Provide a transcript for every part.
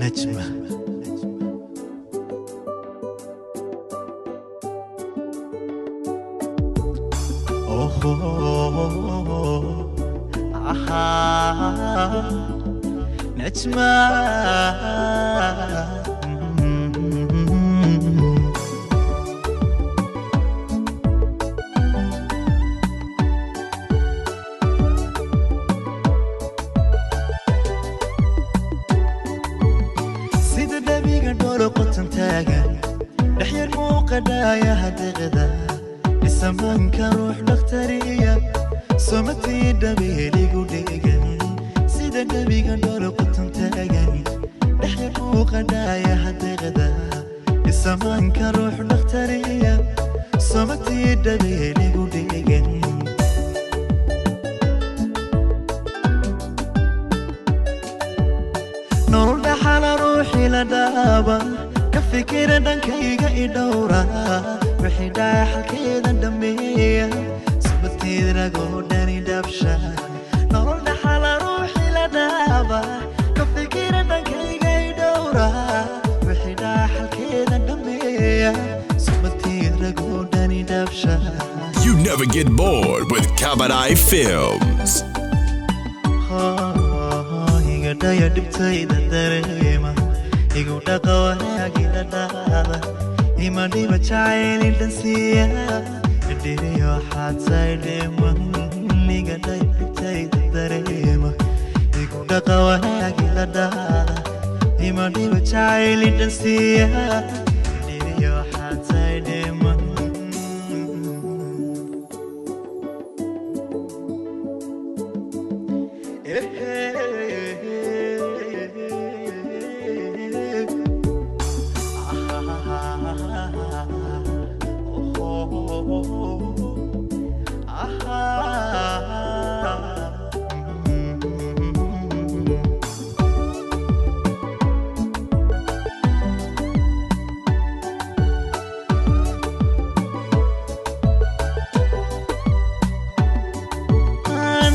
Najma. Oh, aha, Najma. Sida dhabiga dholo qotan taagan, dhexyar muuqadhaaya hadeeqda isamaanka ruux dhakhtariya somatii dhabeeligu dhegan. Sida dhabiga dholo qotan taagan, dhexyar muuqadhaaya hadeeqda isamaanka ruux dhakhtariya somatii dhabeeligu dhegan. Nolol dhaxala ruuxii la dhaaba, ka fikira dhankayga i dhowra, wixii dhacay xalkeeda dhammeeya, subateed ragoo dhani dhabsha. Nolol dhaxala ruuxii la dhaaba, ka fikira dhankayga i dhowra, wixii dhacay xalkeeda dhammeeya, subateed ragoo dhani dhabsha. You never get bored with Kabadai Films. Iga dhaya dhibtayda dareema, igu dhaqa wanaagila dhaada, ima dhiba jacayli dhansiiya, dhiriyo xaatay dhiman. Iga dhaya dhibtayda dareema, igu dhaqa wanaagila dhaada, ima dhiba jacayli dhansiiya, dhiriyo xaatay dhiman.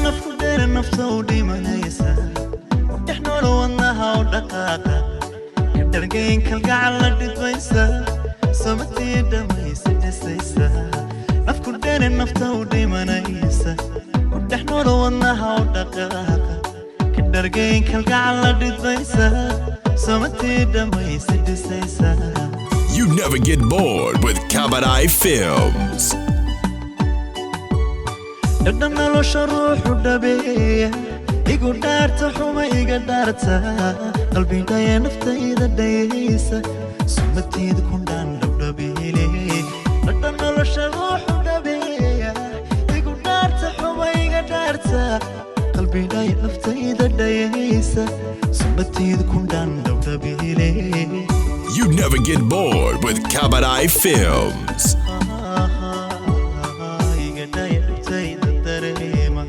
Nafku dheera nafta u dhimanaysa, u dhex noolo wadnaha u dhaqaaqa, ka dhargayn kalgacal la dhidmaysa, samatii dhamaysa dhisaysa. Nafku dheere nafta u dhimanaysa, u dhex noolo wadnaha u dhaqaaqa, ka dhargayn kalgacal la dhidmaysa, samatii dhamaysa dhisaysa. You never get bored with Kabadai Films. Dhadhan nolosha ruuxu dhabeeya, igu dhaarta xuma iga dhaarta, qalbidhaya naftayda dhayaysa, sumateed ku dhaan dhabdhabeele. Dhadhan nolosha ruuxu dhabeeya, igu dhaarta xuma iga dhaarta, qalbidhaya naftayda dhayaysa, sumateed ku dhaan dhabdhabeele. You never get bored with Kabadai Films. Iga dhaya dhibtayda dareema,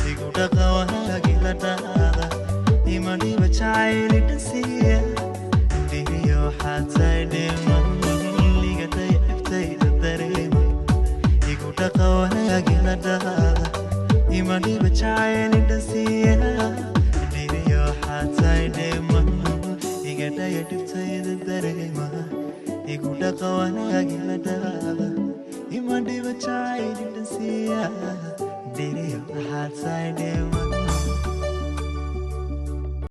igu dhaqa wanaagila dhaada, ima dhiba jacayli dhansiiya, dhigiyo xaatay dhiman. Iga dhaya dhibtayda dareema, igu dhaqa wanaagila dhaada, ima dhiba jacayli dhansiiya, dhigiyo xaatay dhiman. Iga dhaya dhibtayda dareema, igu dhaqa wanaagila dhaada, ima dhiba jacayli dhansiiya, dhiriyo xaatay dhiman.